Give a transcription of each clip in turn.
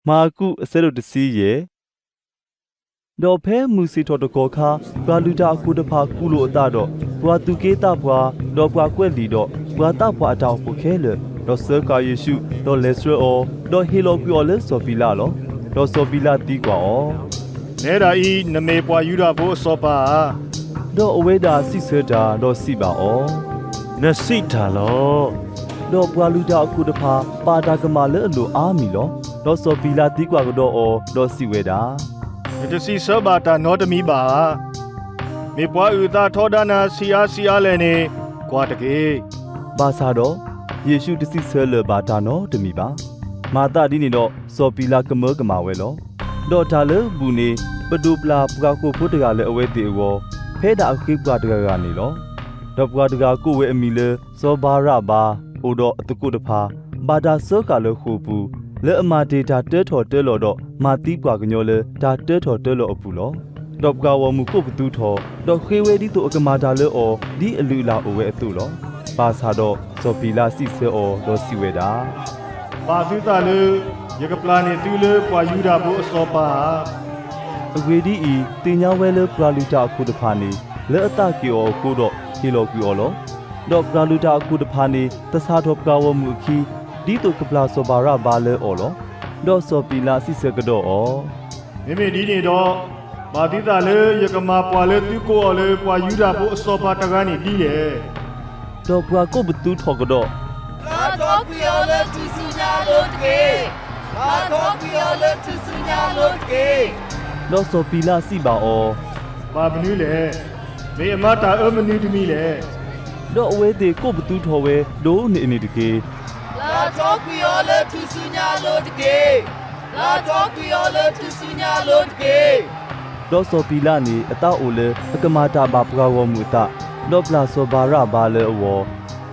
မၢကူး အဆၢဒိၣ်တဆံယဲၢ်. ဒီးဖဲမုၢ်ဆ့ၣ်ထီၣ်တကီၢ်ခါ, ပှၤလုၢ်တၢ်အခိၣ်တဖၣ်ကူၣ်လိာ်အသးဒီး, ပှၤသူၣ်က့သးပှၢ်, ဒီးပှၤကွဲးလံာ်ဒီး, ပှၤသးပှၢ်အတၢ်အိၣ်ဖှိၣ်ခဲလၢာ်, ဒီးစၢဃာ်ယ့ၣ်ၡူး, ဒီးလဲၤဆှၢအီၤ, ဒီးဟ့ၣ်လီၤကွံာ်အီၤလၢစီၤပံၤလးလီၤ. ဒီးစီၤပံၤလးသံကွၢ်အီၤ, နဲဒၣ်အံၤ နမ့ၢ်ပှၤယူဒၤဖိအစီၤပၤဧါ. ဒီးအဝဲဒၣ်စံးဆၢတၢ်, ဒီးစံးဘၣ်အီၤ, နစံးတၢ်လီၤ. ဒီးပှၤလုၢ်တၢ်အခိၣ်တဖၣ် ပာ်တၢ်ကမၣ်လၢအလိၤအါမံၤလီၤ. ဒီးစီၤပံၤလးသံကွၢ်ကဒီးအီၤ, ဒီးစံးဝဲဒၣ်, နတစံးဆၢဘၣ်တၢ်နီတမံၤဘၣ်ဧါ. မ့ၢ်ပှၤအုၣ်အသးထီဒါနၤဆံးအါဆံးအါလဲၣ်န့ၣ်, ကွၢ်တက့ၢ်. ဘၣ်ဆၣ်ဒီး, ယ့ၣ်ၡူးတစံးဆၢလၢၤဘၣ်တၢ်နီတမံၤဘၣ်. မၤသးဒ်န့ၣ်ဒီး စီၤပံၤလးကမၢကမၣ်ဝဲလီၤ. ဒီးတၢ်လၢဘူၣ်န့ၣ် ပဒိၣ်ပျၢ်ပှၤဃိာ်ဖိတဂၤလၢအဝဲသ့ၣ်အဂီၢ်, ဖဲဒၣ်အဃ့ပှၤတဂၤဂၤန့ၣ်လီၤ. ဒီးပှၤတဂၤကိးဝဲအမံၤလၢ စီၤဘၤရဘၤ, အိၣ်ဒီးအသကိးတဖၣ်, ဘၣ်တၢ်စၢဃာ်လၢဃိာ်ပူၤ, လၢအမၤတ့ၢ်တၢ်တၢထီၣ်တၢလီၤဒီး မၤသံပှၤကညီလၢတၢ်တၢထီၣ်တၢလီၤအပူၤလီၤ. ဒီးပှၤဂီၢ်မုၢ်ကိးပသူထီၣ်, ဒီးဃ့ဝဲဒ်သိးအကမၤတၢ်လၢအီၤ ဒ်အလုၢ်အလၢ်အိၣ်ဝဲအသိးလီၤ. ဘၣ်ဆၣ်ဒီးစီၤပံၤလးစံးဆၢအီၤဒီးစံးဝဲဒၣ်, ပာ်သုသးလၢ ယကပျၢ်န့ၢ်သုလၢပှၤယူဒၤဖိအစီၤပၤဧါ. အဂ့ၢ်ဒ်အံၤ, သ့ၣ်ညါဝဲလၢပှၤလုၢ်တၢ်အခိၣ်တဖၣ်န့ၣ် လၢအသးက့ၣ်အီၤအဃိဒီး ဟ့ၣ်လီၤကွံာ်အီၤလီၤ. ဒီးပှၤလုၢ်တၢ်အခိၣ်တဖၣ်န့ၣ် သဆၣ်ထီၣ်ပှၤဂီၢ်မုၢ်အခံ, ဒ်သိးကပျၢ်စီၤဘၤရဘၤလၢအီၤလီၤ. ဒီးစီၤပံၤလးစံးဆၢကဒီးအီၤ, မ့မ့ၢ်ဒ်န့ၣ်ဒီး, ပာ်သုသးလၢယကမၤပှၤလၢသုကိးအီၤလၢပှၤယူဒၤဖိအစီၤပၤတဂၤန့ၣ်ဒ်လဲၣ်. ဒီးပှၤကိးပသူထီၣ်ကဒီး, ပျၢ်ထီကွံာ်အီၤလၢထူၣ်စုညါအလိၤတက့ၢ်. ပျၢ်ထီကွံာ်အီၤလၢထူၣ်စုညါအလိၤတက့ၢ်. ဒီးစီၤပံၤလးစံးဘၣ်အီၤ, ဘၣ်မနုၤလဲၣ်. မ့ၢ်အမၤတၢ်အၢမနုၤတမံၤလဲၣ်. ဒီးအဝဲသ့ၣ်ကိးပသူထီၣ်ဝဲဒိၣ်န့ၢ်အန့ၣ်တက့ၢ်. ပျၢ်ထီကွံာ်အီၤလၢထူၣ်စုညါအလိၤတက့ၢ်. ပျၢ်ထီကွံာ်အီၤလၢထူၣ်စုညါအလိၤတက့ၢ်. ဒီးစီၤပံၤလးန့ၣ် အသးအိၣ်လၢအကမၤတၢ်ဘၣ်ပှၤဂီၢ်မုၢ်အသး, ဒီးပျၢ်စီၤဘၤရဘၤလၢအဂီၢ်,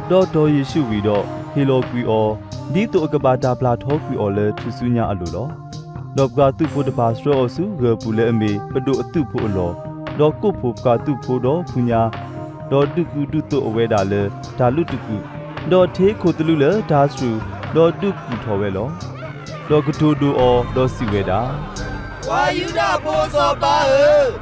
ဒီးတီၢ်ယ့ၣ်ၡူးဝံၤဒီး ဟ့ၣ်လီၤကွံာ်အီၤ, ဒ်သိးအကဘၣ်တၢ်ပျၢ်ထီကွံာ်အီၤလၢထူၣ်စုညါအလိၤလီၤ. ဒီးပှၤသုးဖိတဖၣ်ဆှၢအီၤဆူဂၢၢ်ပူၤလၢအမ့ၢ်ပဒိၣ်အသုးဖိအလီၢ်, ဒီးကိးဖှိၣ်ပှၤသုးဖိဒီဖှူညါ, ဒီးဒုးကူဒုးသိးအဝဲဒၣ်လၢတၢ်လုးတကူၣ်, ဒီးထ့ခိၣ်သလုးလၢတၢ်စရူၢ်, ဒီးဒုးကူၣ်ထီၣ်ဝဲလီၤ. ဒီးကတိၤဒိၣ်အီၤဒီးစံးဝဲဒၣ်, ပှၤယူဒၤဖိအစီၤပၤဧၢ,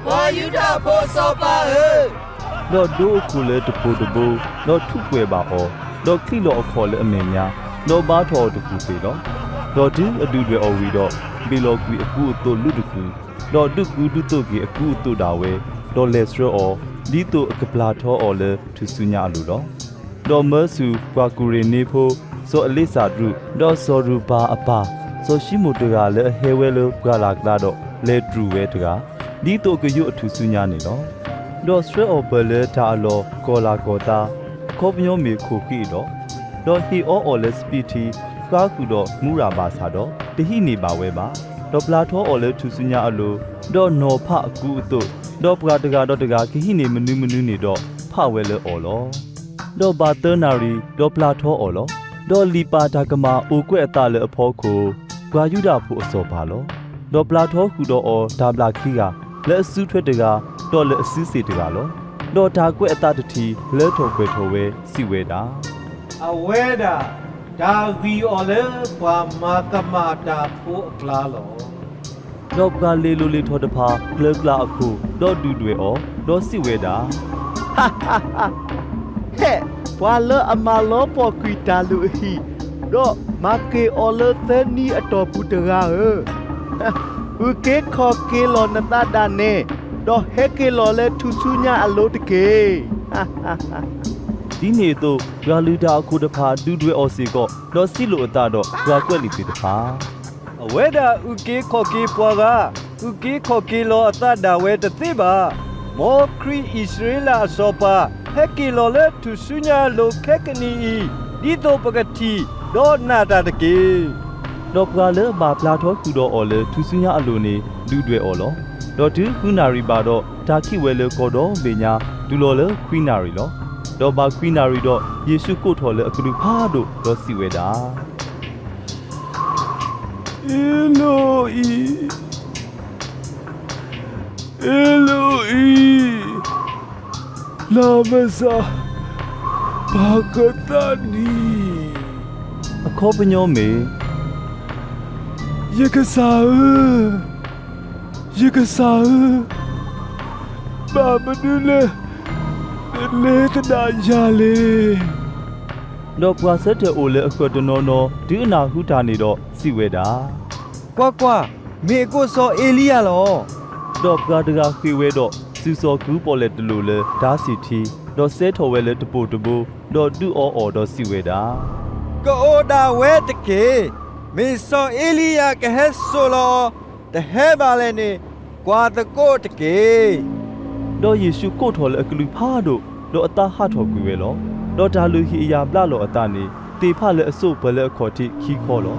ပှၤယူဒၤဖိအစီၤပၤဧၢ. ဒီးဒိအခိၣ်လၢတပိၤတဘိ, ဒီးထူးကွဲးဘၣ်အီၤ, ဒီးချံးလီၤအခီၣ်လၢအမဲာ်ညါ, ဒီးဘါထီၣ်အီၤတကူၢ်သ့ၣ်လီၤ. ဒီးတုၤအဒုၣ်ဒွဲၣ်အီၤဝံၤဒီး, ဘ့ၣ်လီၤကွံာ်အကူအသိးလုးတကူၢ်, ဒီးဒုးကူဒုးသိးက့ၤအကူအသိးဒၣ်ဝဲ, ဒီးလဲၤဆှၢအီၤ, ဒ်သိးအကပျၢ်ထီအီၤလၢထူၣ်စုညါအလိၤလီၤ. ဒီးမၢဆူၣ်ပှၤကူၤရ့ၤနံဖိ, စီၤအလ့းစၤဒြူး, ဒီးစီၤရူၤဘၤအပၢ်, စီၤၡံမိၣ်တဂၤလၢအဟဲဝဲလၢပှၢ်လၢ်ကျါဒီးလဲၤတြူာ်ဝဲတဂၤ, ဒ်သိးအကယိးအထူၣ်စုညါန့ၣ်လီၤ. ဒီးဆှၢအီၤပၢၢ်လၢတၢ်အလီၢ်ကီၢ်လၤကီၢ်သး, အခီပညီမ့ၢ်ခိၣ်ဃံအလီၢ်, ဒီးဟ့ၣ်အီအီၤလၢစပံးထံ, ဃါဃုာ်ဒီးမူရၤဘၣ်ဆၣ်ဒီး, တဟံးန့ၢ်ဘၣ်ဝဲဘၣ်. ဒီးပျၢ်ထီအီၤလၢထူၣ်စုညါအလိၤ, ဒီးနီၤဖးအကူအသိး, ဒီးပှၤတဂၤဒီးတဂၤကဟံးန့ၢ်မနုၤမနုၤန့ၣ်ဒီး, ဖးဝဲလၢအီၤလီၤ. ဒီးဘၣ်သၢနၣ်ရံၣ်, ဒီးပျၢ်ထီအီၤလီၤ. ဒီးလံာ်ပာ်တၢ်ကမၣ်အိၣ်ကွဲးအသးလၢအဖီခိၣ်, ပှၤယူဒၤဖိအစီၤပၤလီၤ. ဒီးပျၢ်ထီဃုာ်ဒီးအီၤတၢ်ဘျၣ်ခံဂၤ, လၢအစုထွဲတဂၤ, ဒီးလၢအစုစ့ၣ်တဂၤလီၤ. ဒီးတၢ်ကွဲးအသးတထံၣ် လၢထီၣ်ပှဲၤထီၣ်ဝဲစံးဝဲဒၣ်, အဝဲဒၣ်တၢ်ဂံၢ်အီၤလၢပှၤမၤကမၣ်တၢ်ဖိအကျါလီၤ. ဒီးပှၤလ့ၤလိၤလ့ၤထီၣ်တဖၣ်ကျၢၤကျၢ်အခိၣ်, ဒီးဒုၣ်ဒွဲၣ်အီၤ, ဒီးစံးဝဲဒၣ်, ဟဲ, ပှၤလၢအမၤလီၤပှီၢ်ကွံာ်တၢ်လုၢ်အဟံၣ်, ဒီးမၤက့ၤအီၤလၢသၢနံၤအတီၢ်ပူၤတဂၤဧၢ, အုၣ်က့ၤခီၣ်က့ၤလီၤနသးဒၣ်နဲ, ဒီးဟဲက့ၤလီၤလၢထူၣ်စုညါအလိၤတက့ၢ်. ဒ်န့ၣ်အသိး ပှၤလုၢ်တၢ်အခိၣ်တဖၣ်ဒုၣ်ဒွဲၣ်အီၤစ့ၢ်ကီး, ဒီးစံးလိာ်အသးဒီးပှၤကွဲးလံာ်သ့ၣ်တဖၣ်, အဝဲဒၣ်အုၣ်က့ၤခီၣ်က့ၤပှၤဂၤ, အုၣ်က့ၤခီၣ်က့ၤလီၤအသးဒၣ်ဝဲတသ့ဘၣ်. မ်ခရံာ်အံၣ်စရ့လးအစီၤပၤ ဟဲက့ၤလီၤလၢထူၣ်စုညါအလိၤခဲကနံၣ်အံၤ, ဒ်သိးပကထံၣ်, ဒီးနာ်တၢ်တက့ၢ်. ဒီးပှၤလၢအဘၣ်ပျၢ်ထီဃုာ်ဒီးအီၤလၢထူၣ်စုညါအလိၤန့ၣ် ဒုၣ်ဒွဲၣ်အီၤလီၤ. ဒီးတုၤဃုနၣ်ရံၣ်ဘၣ်ဒီး တၢ်ခံးဝဲလၢကီၢ်ဒီဘ့ၣ်ညါ တုၤလီၤလၢခွံနၣ်ရံၣ်လီၤ. ဒီးဘၣ်ခွံနၣ်ရံၣ်ဒီး ယ့ၣ်ၡူးကိးထီၣ်လၢအကလုၢ်ဖးဒိၣ် ဒီးစံးဝဲဒၣ်, အ့လိၤအံၤ, အ့လိၤအံၤ, လၢမစၢ်ပၤကသးနံၤ, အခီပညီမ့ၢ် ယကစၢ်ဧၢ, ယကစၢ်ဧၢ, ဘၣ်မနုၤလၢ နလဲၤသဒၣ်ယၤလဲၣ်. ဒီးပှၤဆၢထၢၣ်အိၣ်လၢအဃၢၤတနီၤနီၤ တုၤအနၢ်ဟူတၢ်န့ၣ်ဒီး စံးဝဲဒၣ်, ကွၢ်ကွၢ်, မ့ၢ်အကိးစီၤအ့လံယၤလီၤ. ဒီးပှၤတဂၤဃ့ၢ်ဝဲဒီး စုၣ်စီၤကူပီၣ်လဲၣ်တလိာ်လၢတၢ်စံၣ်ထံ, ဒီးစဲထီၣ်ဝဲလၢတပိာ်တဘိ, ဒီးဒုးအီၤအီၤဒီးစံးဝဲဒၣ်, ကအိၣ်ဒၣ်ဝဲတက့ၢ်. မ့ၢ်စီၤအ့လံယၤကဟဲစိာ်လီၤအီၤ, တဟဲဘၣ်လဲၣ်န့ၣ် ကွၢ်သကိးတက့ၢ်. ဒီးယ့ၣ်ၡူးကိးထီၣ်လၢအကလုၢ်ဖးဒိၣ်, ဒီးအသးဟးထီၣ်ကွံာ်ဝဲလီၤ. ဒီးတၢ်လုၢ်ဟံၣ်အယၣ်ဘျးလီၤအသးန့ၣ် သ့ၣ်ဖးလၢအစိးပၢၢ်လၢအခီၣ်ထံးခံခီလီၤ.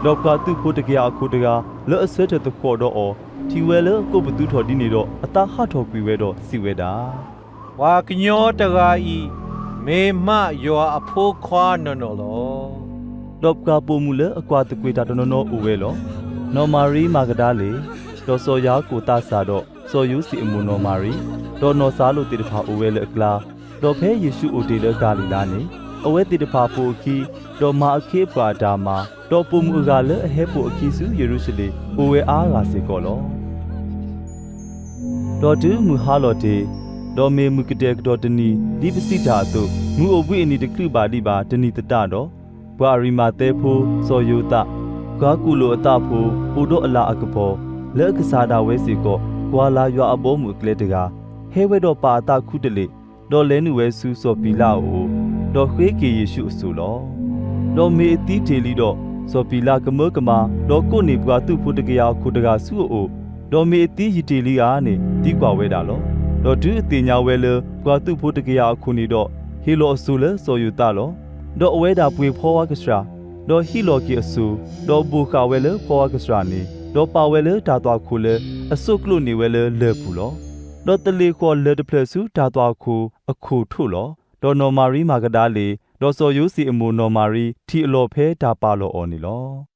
ဒီးပှၤသုးဖိတကယၤအခိၣ်တဂၤ လၢအဆၢထၢၣ်သကိးဒီးအီၤ ထံၣ်ဝဲလၢကိးပသူထီၣ်ဒ်န့ၣ်ဒီး အသးဟးထီၣ်ကွံာ်ဝဲဒီးစံးဝဲဒၣ်, ပှၤကညီတဂၤအံၤ မ့ၢ်မးယွၤအဖိခွါနီၢ်နီၢ်လီၤ. ဒီးပှၤပိာ်မုၣ်လၢအကွၢ်သကွ့ၤတၢ်တနီၤနီၤအိၣ်ဝဲလီၤ. နီၢ်မၤရံမၤကဒၤလ့ၣ်, ဒီးစီၤယၤကိာ်သးစၢ်ဒီး စီၤယိၤၡ့အမိၢ်နီၢ်မၤရံ, ဒီးနီၢ်စၤလိာ်သ့ၣ်တဖၣ်အိၣ်ဝဲလၢအကျါ, ဒီးဖဲယ့ၣ်ၡူးအိၣ်တ့ၢ်လၢဂၤလံၤလါန့ၣ် အဝဲသ့ၣ်တဖၣ်ပိာ်အခံ, ဒီးမၤအခ့အပှၤအတၢ်မၤ, ဒီးပိာ်မုၣ်အဂၤလၢအဟဲပိာ်အခံဆူယရူၤၡလ့ၣ် အိၣ်ဝဲအါဂၤစ့ၢ်ကီးလီၤ. ဒီးတုၤမုၢ်ဟါလီၤတ့ၢ်, ဒီးမ့ၢ်မုၢ်ကတဲာ်ကတီၤတနံၤ ဒ်ပစံးတၢ်အသိး, မုၢ်အိၣ်ဘှံးအနံၤတချုးဘၣ်ဒံးဘၣ်တနံၤသတးဒီး, ပှၤအရံမၤသဲဖိစီၤယိၤသး, ပှၤကူၣ်လိာ်အသးအဖိ အိၣ်ဒီးအလၤအကပီၤ, လၢအကစၢ်ဒၣ်ဝဲစ့ၢ်ကီး ကွၢ်လၤယွၤအဘီအမုၢ်အကျဲတဂၤ, ဟဲဝဲဒီးပာ်အသးခူတလ့ၢ်, ဒီးလဲၤနုာ်ဝဲဆူစီၤပံၤလးအအိၣ်, ဒီးဃ့က့ၤယ့ၣ်ၡူးအစိၣ်လီၤ. ဒီးမ့ၢ်အသံတ့ၢ်လံဒီး, စီၤပံၤလးကမၢကမၣ်, ဒီးကိးန့ၢ်ပှၤသုးဖိတကယၤအခိၣ်တဂၤဆူအအိၣ်, ဒီးမ့ၢ်အသံယတ့ၢ်လံဧါန့ၣ် သံကွၢ်ဝဲဒၣ်လီၤ. ဒီးတုၤအသ့ၣ်ညါဝဲလၢ ပှၤသုးဖိတကယၤအခိၣ်န့ၣ်ဒီး, ဟ့ၣ်လီၤအစိၣ်လၢစီၤယိၤသးလီၤ. ဒီးအဝဲဒၣ်ပှ့ၤဖီဝါကစှၤ, ဒီးဟံးလီၤက့ၤအစိၣ်, ဒီးဘိၣ်ဃာ်ဝဲလၢဖီဝါကစှၤန့ၣ်, ဒီးပာ်ဝဲလၢတၢ်သွၣ်ခိၣ်လၢအစိၣ်ကျိးန့ၢ်ဝဲလၢလၢၢ်ပူၤလီၤ. ဒီးသလ့ၣ်ဃီၣ်လၢၢ်တဖျၢၣ်ဆူတၢ်သွၣ်ခိၣ်အခိၣ်ထိးလီၤ. ဒီးနီၢ်မၤရံမၤကဒၤလ့ၣ်, ဒီးစီၤယိၤၡ့အမိၢ်နီၢ်မၤရံ ထံၣ်အလီၢ်ဖဲတၢ်ပာ်လီၤအီၤန့ၣ်လီၤ.